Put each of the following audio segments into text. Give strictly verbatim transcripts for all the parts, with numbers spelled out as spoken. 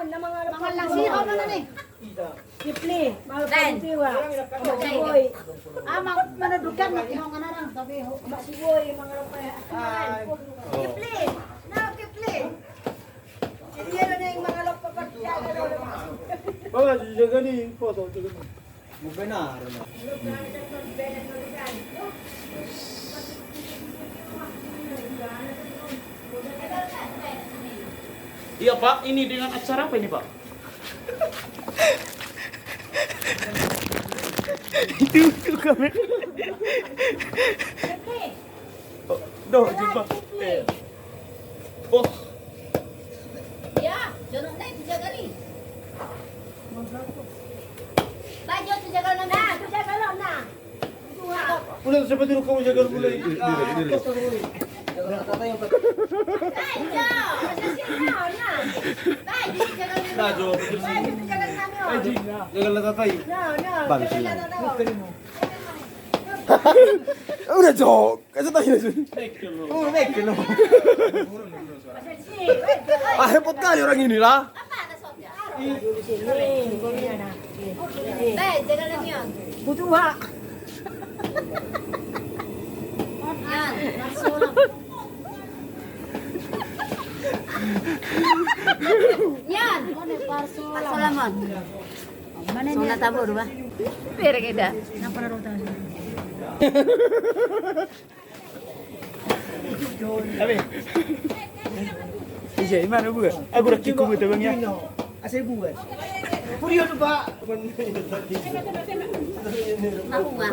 Mangallang si ho mana ni? Kipli, mangallang si ho. Amak mana dukan mati ho nganarang tapi ho. Amak si ho mangallang. Kipli, na Kipli. Dia ada yang mangallang papat dia ada. Bawa di jaga ni, foto jaga ni. Iya, Pak, ini dengan acara apa ini, Pak? Itu, itu kamera. Doh, jumpa. Eh. Bos. Ya, jonok na itu jaga ni. Baju itu jaga na. Nah, itu jaga lo na. Udah, siapa dulu kamu jaga mulai? Ini, ini, ini. Ah, ini, ini. Bos, kamu ini. Jaga lo, kata yang penting. Baju, masa sih, nah, nah. Baju itu jaga na. Nah, Jo, betul sih. Baju itu jaga na, nah. Baju. Jaga lo, kata yang. Nah, nah. Bang, jaga sini. Na, nah. Udah, Jo. Kasih tahu ya, Sun. Oh, naik ke lo. Ah, hebat kali orang ini lah. Butuh, Wak. Yan. Yan. Parsolamon. Mana ni? Sona tabur, Bah. Bere keda. Napa na rota? Ise, imana buka? Aku udah kiku gitu, Bang, ya. Asa buka. Puri udah, Pak.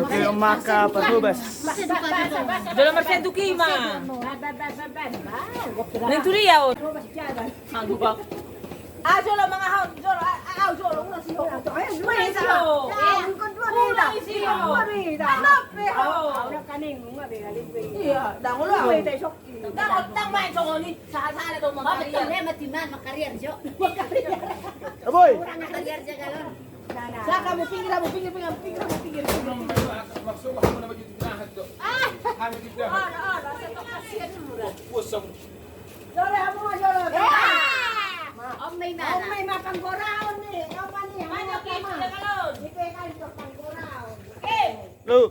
Oke, maka patobas. Dalam persen tu kima. Nang tu dia, oh. Aku, Pak. Ah, jolo mangahon, jolo, ah, ah, jolo, ulos, jolo. Ulos, jolo. Iya, dang ulos. Dang, dang main songon i. Salah, salah dong, mangkariar. Mati man, mangkariar, jo. Aboy. Mangkariar, jaga lo. Saka, mau pinggir, mau pinggir, pinggir, pinggir, mau pinggir, pinggir. Maksud aku mau nama juta, jo. Ah. Kami juga. Ada, ada, saya tak kasihan, murah. Puas sama. Jolo, hamu ma jolo. Om ma imana. Om ma ima panggoraon ni, om ma ni, hamu ma ima. Ipe kan tu panggoraon. Lu.